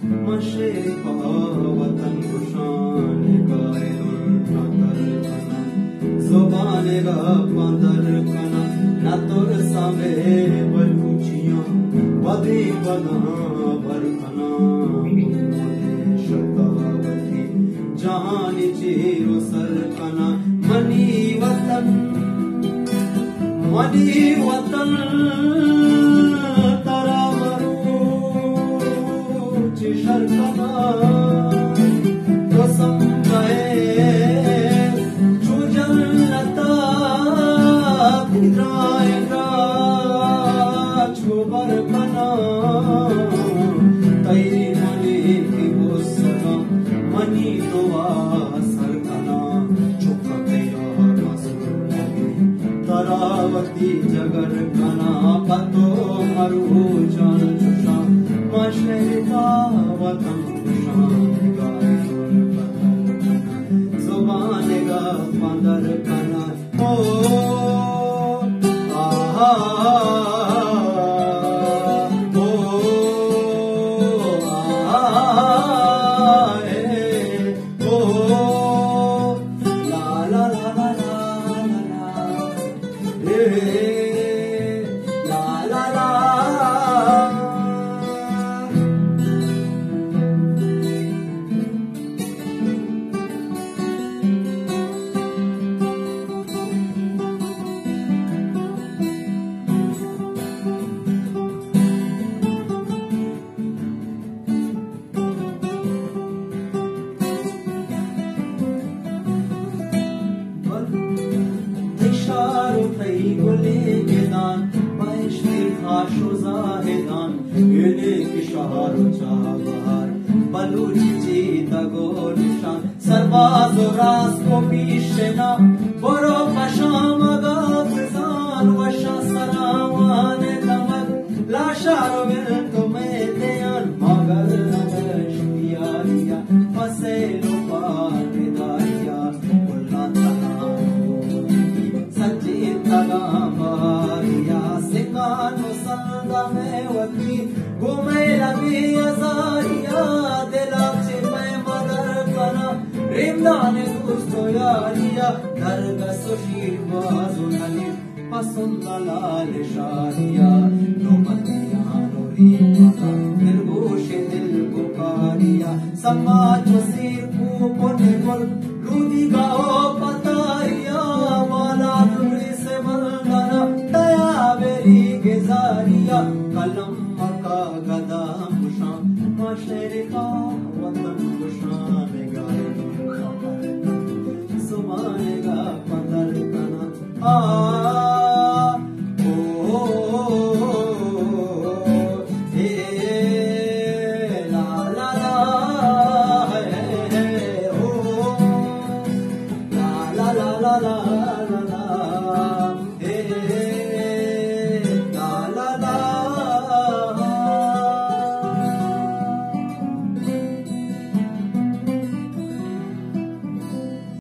من شعر پہ وطن گشاں، نگاہ دنیا تر کناں، زبان گپاں در کناں، نہ ترساں بے بلوچیاں، بدیں بداں بر کناں، مدے شکا وتی جہانی چیر و سر کناں۔ منی وطن، منی وطن، ترا مروچ شر کناں۔ تو سمجھئے چو جنتا، درائیں راج گوبر کناں، تئی منی کہ گسلاں، منی دعا سر کناں، چک تیار مسرور نبی، ترا وتی جگر کناں، پہ تو مروچاں چشاں، ما شعر پہ وطن گشاں، نگاہ دنیا تر کناں، زبان گپاں در کناں۔ بشار و تئی گلیں گدان، بہشتی خاش و زاہدان، اینے کہ شہر و چابہار، بلوچی چیتگ و نشان، سرباز و راسک و پیشنا، برو پہ شام گپ بزان، وشاں سراوان دمگ، لاشار و بنت و مے دیان، مگر نبشت یاریا، پہ سیل و پاکداریا، کلاں تہا سجی تگاں باریا، سکان و سنگ مے وتی، گوں مئے لبی ازاریا، دلا چہ مئے مدر کناں، رندان دوست و یاریا، نرگس و شیر باز و نلی، پسند لال شاریا، نوبتیان و ریمگا، دلگوش دل گوکاریا، سما چو سیر کوپن گل، رودی گاو پتاریا، والا دری سے بندنا، تیا بری گزاریا، قلم مکا گدا مشان، ما شعر پہ